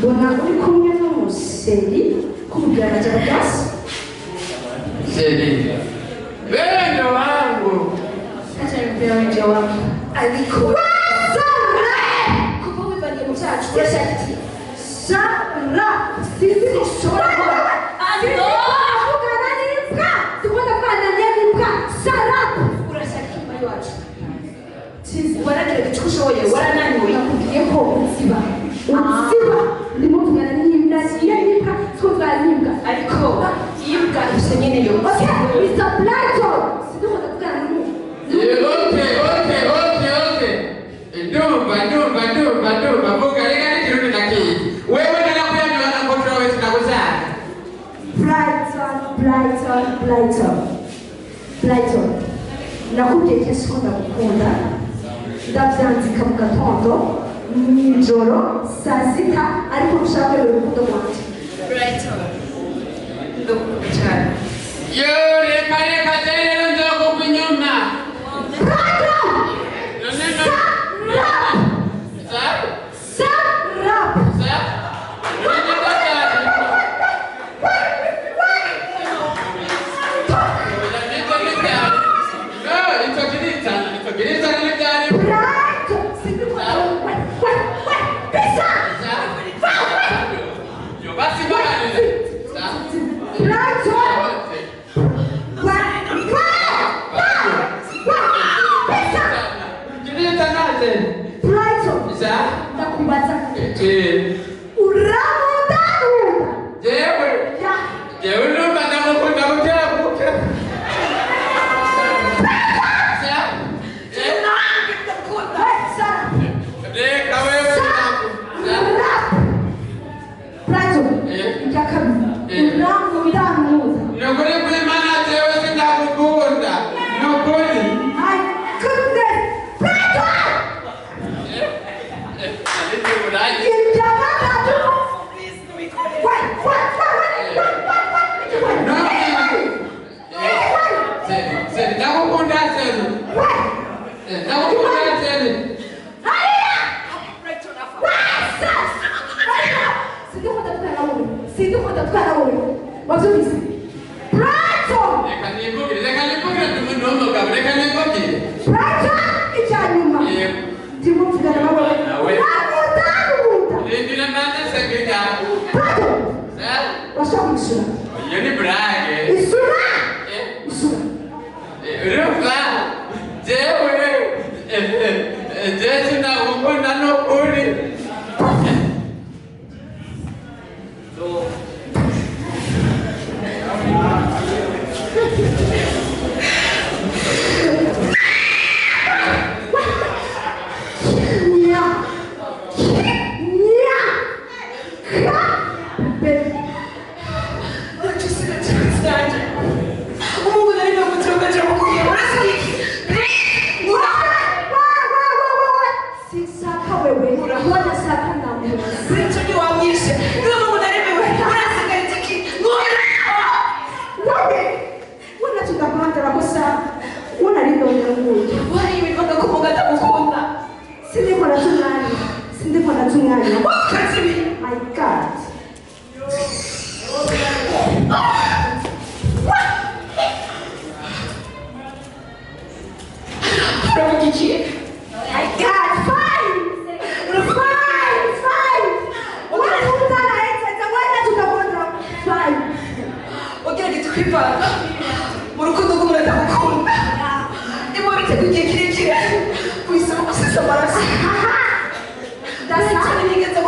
Mbona uri kumwe n'umuseri kumubwira byasi. Seri. Wewe ndo wangu. Acha nimpea wewe wangu. Ariko Sara! Kuva wivaniye mu cyacu urashaka iki? Sara! Sinzi ko ushobora kuba. Avugana n'imbwa! Tugomba kubana n'imbwa! Sara! Urashaka iki nyuma y'iwacu? Waragerageje uko ushoboye, warananiwe. Nakubwiye ko uziba. Uziba! Ndimo mvugana n'imbwa, n'imbwa, twumvana n'imbwa. Ariko imbwa ifite nyene yo. Okay, Mr. Brighton! Sindikunda kuvugana n'umuntu. Okay. Ndumva. Vuga reka n'ikirundi ndakizi. Wewe narakuyanyola nakotora wese ndagusanga. Brighton. Nakubwiye kenshi ko ndagukunda. Ndabyandika mu gatondo, mw'ijoro, saa sita, ariko ntushaka kwemera urukundo rwanjye. Brighton. Ndagukunda cyane. Yo, reka rero nzokugwa inyuma. Brighton! Sara! Sarap! Brighton! Brighton! Ndakubaza. Uramukunda? Ya. Jewe ndumva ndamukunda buke buke. Hey, Sarah. Reka wewe. Sarap! Brighton. Icya kabiri. Uramukunda. Nukuri kw'Imana jewe sindagukunda. Nukuri. My goodness! Brighton! Icya gatatu. Wait, wait, wait, wait, wait, wait, wait, wait. Ndagukunda Seri. Wait. Ndagukunda Seri. Hariya! Brighton afa. Sindikunda kuvugana wowe. Wabyumvise? Brighton! Reka nivugire ndi umuntu w'umugabo, reka nivugire. Brighton! Icya nyuma. Yego. Ndimo mvugana nawe. Nawe. Uramukunda. Rindira mbanze nsenge. Brighton! Washaka isura? Iyo ni burage. Isura! Isura. Urumva jewe jewe sindagukunda nukuri. Nya. Nya. Ka. Be. Umuhungu nari namutunga cyamukubwiye urasiga iki? Wa, wa, wa, wa, wa. Sinshaka wewe. Wanashaka namuzi. Brighton ntiwamwishe. Niwe muhungu naremewe. Urasigaye iki? Wewe. Wanachunga kosa. Unarindonera nguyu. Waribivanga ko umuhungu atagukunda. Sindiko natunganya. Sindiko natunganya. Wakoze ibi. My God. Uravuga iki? My God, fine! Fine, fine! Wanakutana ete, wanachunga fine. Wagerageje kwivanga mu rukundo rw'umuntu atagukunda. Niba wabiteguye igihe kirekire, uhisemo gusesa amaraso. That's Brighton ntiyigeze